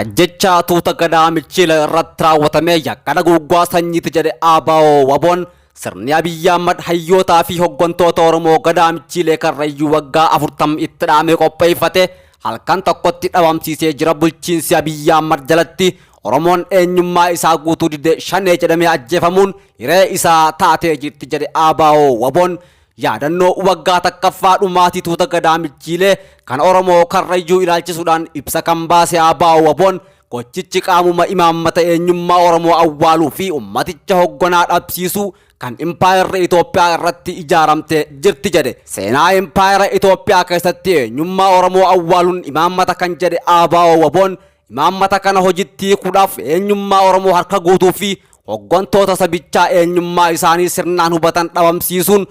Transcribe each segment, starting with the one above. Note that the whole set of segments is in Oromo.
Ajjechaa tuuta Gadaa Michiila irratti raawwatame yakka duguuggaa sanyiiti jedhe ABO WBOn. Sirni Abiyyi Ahmad hayyootaa fi hoggantoota Oromoo Gadaa Michiilee Karrayyuu waggaa 40 itti dhaamee qopheeffate halkan tokkotti dhabamsiisee jira. Bulchiinsi Abiyyi Ahmad jalatti Oromoon eenyummaa isaa guutuu dide Shanee jedhamee ajjeefamuun hiree isaa taatee jirti jedhe ABO WBOn. Yaadannoo waggaa takkaffaa dhumaatii tuuta Gadaa Michiilee kan Oromoo Karrayyuu ilaalchisuudhaan ibsa kan baase ABO WBOn gochichi qaamuma imaammata eenyummaa Oromoo awwaaluu fi ummaticha hogganaa dhabsiisuu kan impaayerri Itoophiyaa irratti ijaaramte jirti jedhe. Seenaa impaayera Itoophiyaa keessatti eenyummaa Oromoo awwaaluun imaammata kan jedhe ABO WBOn imaammata kana hojitti hiikuudhaaf eenyummaa Oromoo harka guutuu fi hoggantoota sabichaa eenyummaa isaanii sirnaan hubatan dhabamsiisuun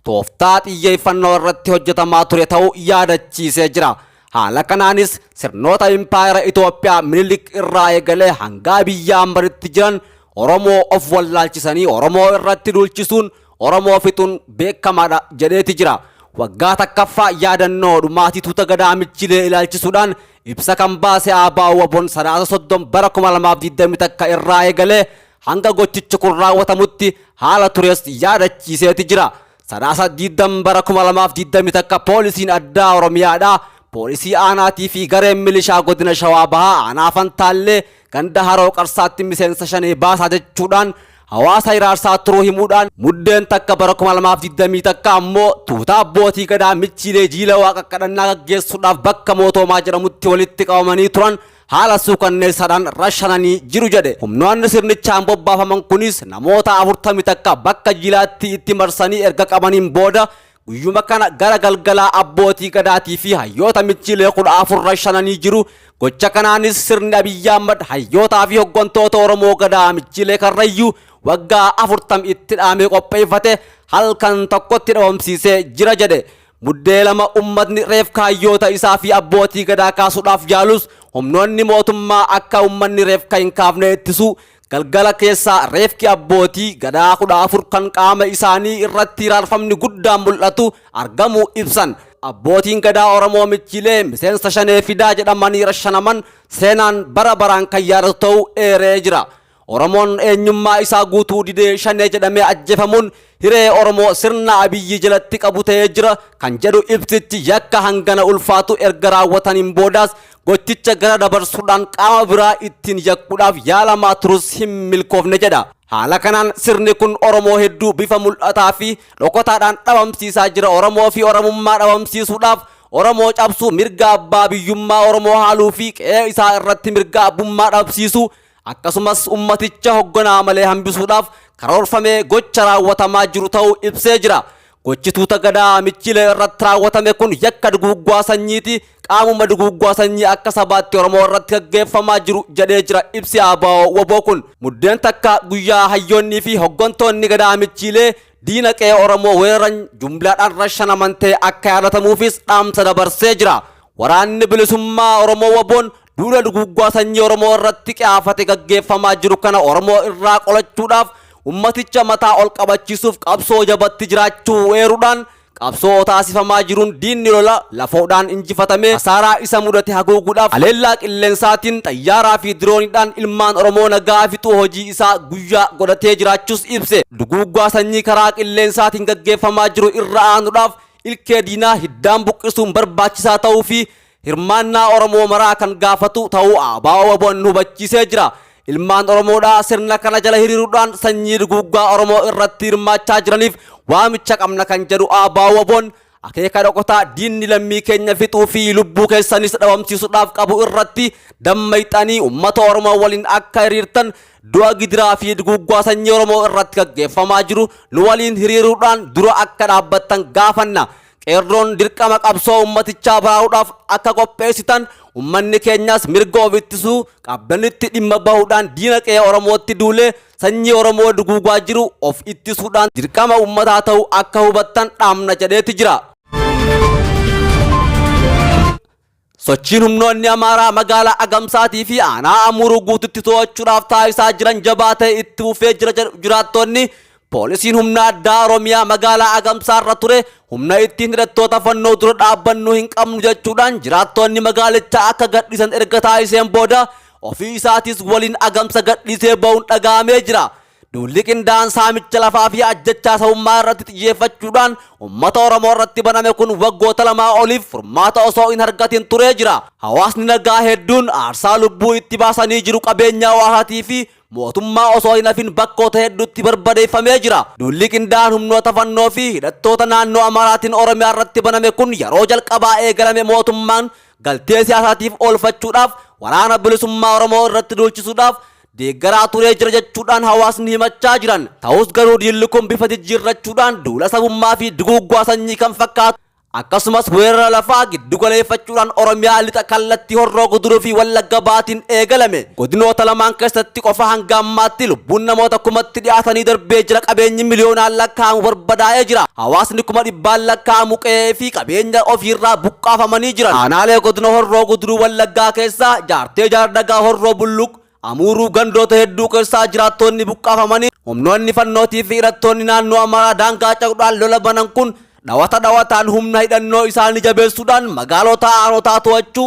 tooftaa xiyyeeffannoo irratti hojjetamaa ture ta'uu yaadachiisee jira. Haala kanaanis sirnoota impaayera Itoophiyaa Minilik irraa eegalee hanga Abiyyi Ahmaditti jiran Oromoo of wallaalchisanii Oromoo irratti duulchisuun Oromoo fixuun beekamaadha jedheeti jira. Waggaa takkaffaa yaadannoo dhumaatii tuuta Gadaa Michilee ilaalchisuudhaan ibsa kan baase ABO WBOn Sadaasa 30 bara 2021 irraa eegalee hanga gochichi kun raawwatamutti haala tures yaadachiiseeti jira. Sadaasa 20 bara 2021 poolisiin addaa Oromiyaadhaa poolisii aanaatii fi gareen milishaa godina Shawaa Bahaa aanaa Fantaallee ganda Haroo Qarsaatti miseensa Shanee baasaa jechuudhaan hawaasa hiraarsaa turuu himuudhaan Muddeen 1 bara 2021 ammoo tuuta abbootii gadaa Michiilee jiila waaqa kadhannaa gaggeessuudhaaf bakka Mootoomaa jedhamutti walitti qabamanii turan haala suukanneessaadhaan rashananii jiru jedhe. Humnoonni sirnichaan bobbaafaman kunis namoota 41 bakka jiilaatti itti marsanii erga qabaniin booda guyyuma kana gara galgalaa abbootii gadaatii fi hayyoota Michiilee 14 rashananii jiru. Gocha kanaanis sirni Abiyyi Ahmad hayyootaa fi hoggantoota Oromoo Gadaa Michiilee Karrayyuu waggaa 40 itti dhaamee qopheeffate halkan tokkotti dhabamsiisee jira jedhe. Muddee 2 ummatni reefka hayyoota isaa fi abbootii gadaa kaasuudhaaf yaalus humnoonni mootummaa akka ummanni reefka hin kaafne ittisuu galgala keessaa reefki abbootii gadaa 14 kan qaama isaanii irratti hiraarfamni guddaan mul'atu argamuu ibsan. Abbootiin gadaa Oromoo Michiilee miseensa Shanee Fidaa jedhamanii rashanaman seenaan bara baraan kan yaadatu ta'uu eeree jira. Oromoon eenyummaa isaa guutuu didee Shanee jedhamee ajjeefamuun hiree Oromoo sirna Abiyyi jalatti qabu ta'ee jira kan jedhu ibsichi yakka hangana ulfaatu erga raawwataniin boodaas gochicha gara dabarsuudhaan qaama biraa ittiin yakkuudhaaf yaalamaa turus hin milkoofne jedha. Haala kanaan sirni kun Oromoo hedduu bifa mul'ataa fi dhokotaadhaan dhabamsiisaa jira. Oromoo fi Oromummaa dhabamsiisuudhaaf Oromoo cabsuu, mirga abbaa biyyummaa Oromoo haaluu fi qe'ee isaa irratti mirga abbummaa dhabsiisuu akkasumas ummaticha hogganaa malee hambisuudhaaf karoorfamee gocha raawwatamaa jiru ta'uu ibsee jira. Gochi tuuta Gadaa Michilee irratti raawwatame kun yakka duguuggaa sanyiiti, qaamuma duguuggaa sanyii akka sabaatti Oromoo irratti gaggeeffamaa jiru jedhee jira ibsi ABO wbo kun. Muddeen takka guyyaa hayyoonnii fi hoggantoonni Gadaa Michiilee diina qe'ee Oromoo weeraran jumlaadhaan rashanaman ta'e akka yaadatamuufis dhaamsa dabarsee jira. Waraanni Bilisummaa Oromoo WBOn duula duguuggaa sanyii Oromoo irratti qiyaafate gaggeeffamaa jiru kana Oromoo irraa qolachuudhaaf ummaticha mataa ol qabachiisuuf qabsoo jabatti jiraachuu eeruudhaan qabsoo taasifamaa jiruun diinni lola lafoodhaan injifatamee kasaaraa isa mudate haguuguudhaaf haleellaa qilleensaatiin xayyaaraa fi dirooniidhaan ilmaan Oromoo nagaa fixuu hojii isaa guyyaa godhatee jiraachuus ibse. Duguuggaa sanyii karaa qilleensaatiin gaggeeffamaa jiru irra aanuudhaaf ilkee diinaa hiddaan buqqisuun barbaachisaa ta'uu fi hirmaannaa Oromoo maraa kan gaafatu ta'uu ABO-WBOn hubachiisee jira. Ilmaan Oromoodhaa sirna kana jala hiriiruudhaan sanyii duguuggaa Oromoo irratti hirmaachaa jiraniif waamicha qabna kan jedhu ABO-WBOn akeeka dhokotaa diinni lammii keenya fixuu fi lubbuu keessanis dhabamsiisuudhaaf qabu irratti dammayxanii uummata Oromoo waliin akka hiriirtan du'a gidiraa fi duguuggaa sanyii Oromoo irratti gaggeeffamaa jiru nu waliin hiriiruudhaan dura akka dhaabbattan gaafanna. Qeerroon dirqama qabsoo ummatichaa baraaruudhaaf akka qopheessitan ummanni keenyas mirga of ittisuu qabdanitti dhimma bahuudhaan diina qe'ee Oromootti duulee sanyii Oromoo duguugaa jiru of ittisuudhaan dirqama ummataa ta'uu akka hubattan dhaamna jedheeti jira. Sochiin humnoonni Amaaraa magaalaa Agamsaatii fi aanaa Amuuruu guututti to'achuudhaaf taasisaa jiran jabaa ta'e itti fufee jira jedhu jiraattonni. Poolisiin humna addaa Oromiyaa magaalaa Agamsaarra ture humna ittiin hidhattoota fannoo dura dhaabbannu hin qabnu jechuudhaan jiraattonni magaalichaa akka gadhiisan erga taasiseen booda ofii isaatis waliin Agamsa gadhiisee ba'uun dhaga'amee jira. Duulli qindaa'aan saamicha lafaa fi ajjechaa sabummaa irratti xiyyeeffachuudhaan uummata Oromoo irratti baname kun waggoota lamaa oliif furmaata osoo hin argatin turee jira. Hawaasni nagaa hedduun aarsaa lubbuu itti baasanii jiru qabeenya hawaasaatii fi mootummaa osoo hin hafin bakkoota hedduutti barbadeeffamee jira. Duulli qindaa'aan humnoota fannoo fi hidhattoota naannoo Amaaraatiin Oromiyaa irratti baname kun yeroo jalqabaa eegalame mootummaan galtee siyaasaatiif oolfachuudhaaf waraana bilisummaa Oromoo irratti duulchisuudhaaf deeggaraa turee jira jechuudhaan hawaasni himachaa jiran. Ta'us garuu diilli kun bifa jijjiirrachuudhaan duula sabummaa fi duguuggaa sanyii kan fakkaatu akkasumas weerara lafaa giddu galeeffachuudhaan Oromiyaa lixa kallattii Horroo Guduruu fi Wallagga Baatiin eegalame. Godinoota lamaan keessatti qofa hanga ammaatti lubbuun namoota kumatti dhiyaatanii darbee jira qabeenyi miliyoonaan lakkaa'amu barbadaa'ee jira. Hawaasni kuma dhibbaan lakkaa'amu qe'ee fi qabeenya ofiirraa buqqaafamanii jiran. Aanaalee godina Horroo Guduruu Wallaggaa keessaa Jaartee Jaardagaa Horroo Bulluq Amuuruu gandoota hedduu keessaa jiraattonni buqqaafamanii humnoonni fannootii fi hidhattoonni naannoo Amaaraa daangaa ce'uudhaan lola banan kun dhawata dhawataan humna hidhannoo isaanii jabeessuudhaan magaalota aanotaa to'achuu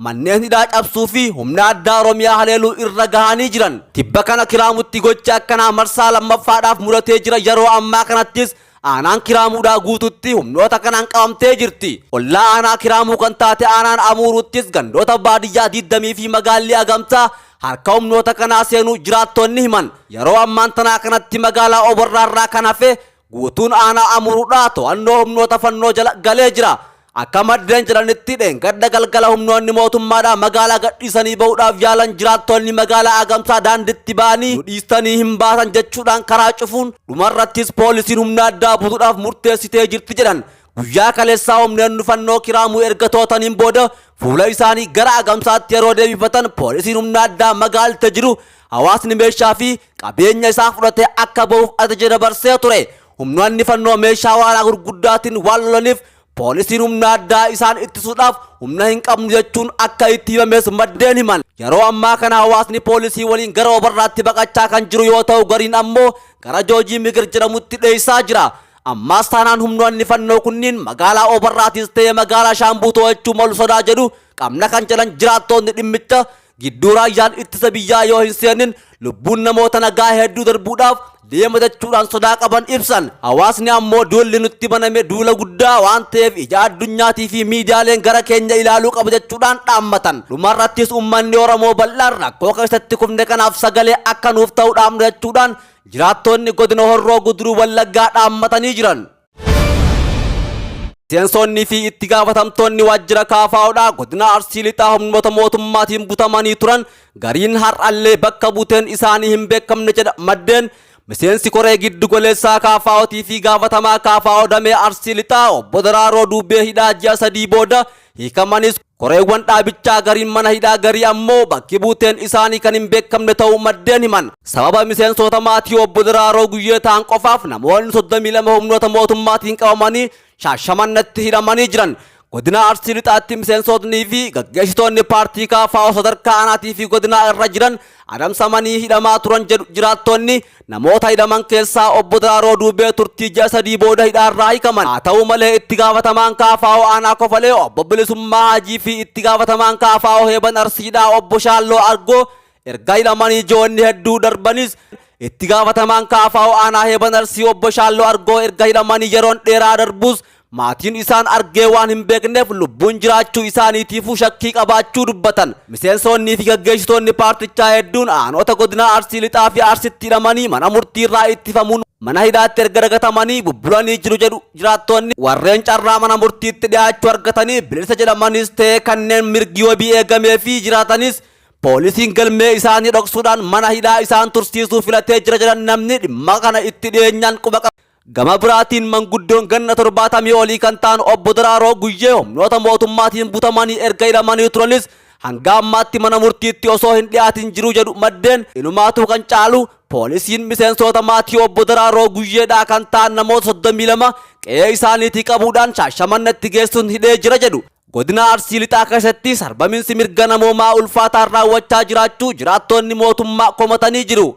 manneen hidhaa cabsuu fi humna addaa Oromiyaa haleeluu irra gahanii jiran. Tibba kana Kiraamutti gochi akkanaa marsaa lammaffaadhaaf mudatee jira yeroo ammaa kanattis Aanaan Kiraamuudhaa guututti humnoota kanaan qabamtee jirti. Ollaa aanaa Kiraamuu kan taate aanaan Amuuruuttis gandoota baadiyyaa 20 fi magaalli Agamsaa harka humnoota kanaa seenuu jiraattonni himan. Yeroo ammaan tanaa kanatti magaalaa Oborraarraa kan hafe guutuun aanaa Amuruudhaa to'annoo humnoota fannoo jala galee jira. Akka maddeen jedhanitti dheengadda galgala humnoonni mootummaadhaa magaalaa gadhiisanii ba'uudhaaf yaalan jiraattonni magaalaa Agamsaa daanditti ba'anii nu dhiistanii hin baasan jechuudhaan karaa cufuun dhumarrattis poolisiin humna addaa butuudhaaf murteessitee jirti jedhan. Guyyaa kaleessaa humnoonni fannoo Kiraamuu erga to'ataniin booda fuula isaanii gara Agamsaatti yeroo deebifatan poolisiin humna addaa magaalicha jiru hawaasni meeshaa fi qabeenya isaa fudhatee akka ba'uuf ajaja dabarsee ture. Humnoonni fannoo meeshaa waraanaa gurguddaatiin waan lolaniif poolisiin humna addaa isaan ittisuudhaaf humna hin qabnu jechuun akka itti himames maddeen himan. Yeroo ammaa kana hawaasni poolisii waliin gara Obarraatti baqachaa kan jiru yoo ta'u gariin ammoo gara Joojii Migir jedhamutti dheessaa jira. Ammaas taanaan humnoonni fannoo kunniin magaalaa Obarraatis ta'e magaalaa Shaambuu to'achuu malu sodaa jedhu qabna kan jedhan jiraattoonni dhimmicha gidduu raayyaan ittisa biyyaa yoo hin seenin lubbuun namoota nagaa hedduu darbuudhaaf deema jechuudhaan sodaa qaban ibsan. Hawaasni ammoo duulli nutti baname duula guddaa waan ta'eef ija addunyaatii fi miidiyaaleen gara keenya ilaaluu qaba jechuudhaan dhaammatan. Dhumarrattis uummanni Oromoo bal'aan rakkoo keessatti kufne kanaaf sagalee akka nuuf ta'u dhaamna jechuudhaan jiraattonni godina Horroo Guduruu Wallaggaa dhaammatanii jiran. Miseensonni fi itti gaafatamtoonni waajjira KFOdhaa godina Arsii Lixaa humnoota mootummaatiin butamanii turan gariin har'allee bakka buuteen isaanii hin beekamne jedha maddeen. Miseensi koree giddu galeessaa KFOtii fi gaafatamaa KFO damee Arsii Lixaa obbo Daraaroo Duubee hidhaa ji'a 3 booda hiikamanis koreewwan dhaabichaa gariin mana hidhaa garii ammoo bakki buuteen isaanii kan hin beekamne ta'uu maddeen himan. Sababa miseensota maatii obbo Daraaroo Guyyee ta'an qofaaf namoonni 32 humnoota mootummaatiin qabamanii Shaashamannatti hidhamanii jiran. Godina Arsii Lixaatti miseensotnii fi gaggeessitoonni paartii KFO sadarkaa aanaatii fi godinaa irra jiran adamsamanii hidhamaa turan jedhu jiraattonni. Namoota hidhaman keessaa obbo Daraaroo Duubee turtii ji'a 3 booda hidhaarraa hiikaman. Haa ta'u malee itti gaafatamaan KFO aanaa Kofalee obbo Bilisummaa Haajii fi itti gaafatamaan KFO Heeban Arsiidhaa obbo Shaalloo Argoo erga hidhamanii ji'oonni hedduu darbanis itti gaafatamaan KFO aanaa Heeban Arsii obbo Shaalloo Argoo erga hidhamanii yeroon dheeraa darbus maatiin isaan argee waan hin beekneef lubbuun jiraachuu isaaniitiifuu shakkii qabaachuu dubbatan. Miseensonnii fi gaggeessitoonni paartichaa hedduun aanota godina Arsii Lixaa fi Arsitti hidhamanii mana murtiirraa ittifamuun mana hidhaatti erga dagatamanii bubbulanii jiru jedhu jiraattonni. Warreen carraa mana murtiitti dhiyaachuu argatanii bilisa jedhamanis ta'e kanneen mirgi wabii eegameefii jiraatanis poolisiin galmee isaanii dhoksuudhaan mana hidhaa isaan tursiisuu filatee jira jedhan namni dhimma kana itti dhiyeenyaan quba qaba. Gama biraatiin manguddoon ganna 70 olii kan ta'an obbo Daraaroo Guyyee humnoota mootummaatiin butamanii erga hidhamanii turanis hanga ammaatti mana murtiitti osoo hin dhiyaatin jiru jedhu maddeen. Inumaatuu kan caalu poolisiin miseensota maatii obbo Daraaroo Guyyeedhaa kan ta'an namoota 32 qe'ee isaaniitii qabuudhaan Shaashamannatti geessuun hidhee jira jedhu. Godina Arsii Lixaa keessatti sarbaminsi mirga namoomaa ulfaataan raawwachaa jiraachuu jiraattonni mootummaa komatanii jiru.